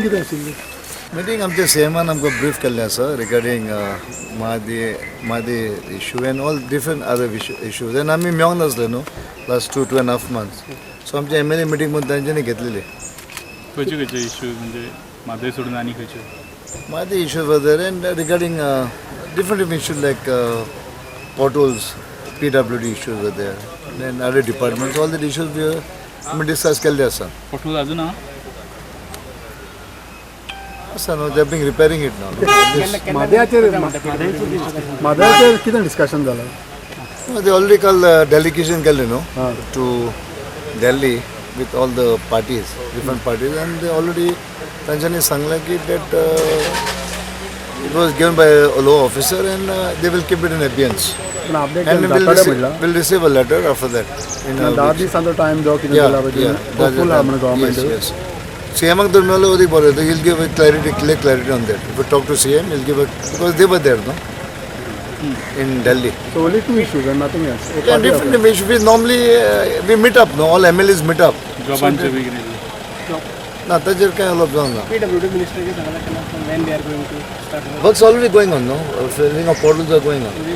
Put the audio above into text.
कितें आशिल्ली? मिटींग आमच्या सीएमान आमकां ब्रीफ केल्लें आसा regarding Mhadei issue and all different other issues and आमी मेळोंक नासले न्हू last 2.5 months, so आमच्या एमएलए मिटींग मध्ये तांच्यांनी घेतलेली. खंयचे खंयचे इश्यूज, म्हणजे म्हादय सोडून आनी खंयचे? Mhadei issues were there and regarding different different issues like potholes, PWD issues were there and other departments, all the issues we आमी डिस्कस केल्ले आसा. पॉटहोल अजून आहा? आसा न्हू, they being repairing it now. म्हादयाचेर कितें डिस्कशन जालां? They already call delegation केल्ले न्हू to Delhi with all the parties, different parties, and they already तांच्यांनी सांगलें की that it was given by a low officer and they will keep it in abeyance. पूण update And we'll जातलें receive, म्हणलां. We'll receive a letter after that. In a धा week. दिसांचो time जो कितें Yeah, दिला पळय, होपफूल आहा म्हणून Yes, government. Yes. CM तर मेळ्ळो अदीक बरें. He'll give a clarity, clear clarity on that. If you talk to CM, he'll give a, because they were there, no? In Delhi. So only two issues and nothing else? Yeah, different issues. We normally we meet up, no? All MLAs meet up. जॉबांचे बी कितें? ना, ताजेर कांय उलोवप जावंक ना. PWD minister K सांगला केन्ना, when they are going to start work? Work's already going on, no? Filling of portals are going on.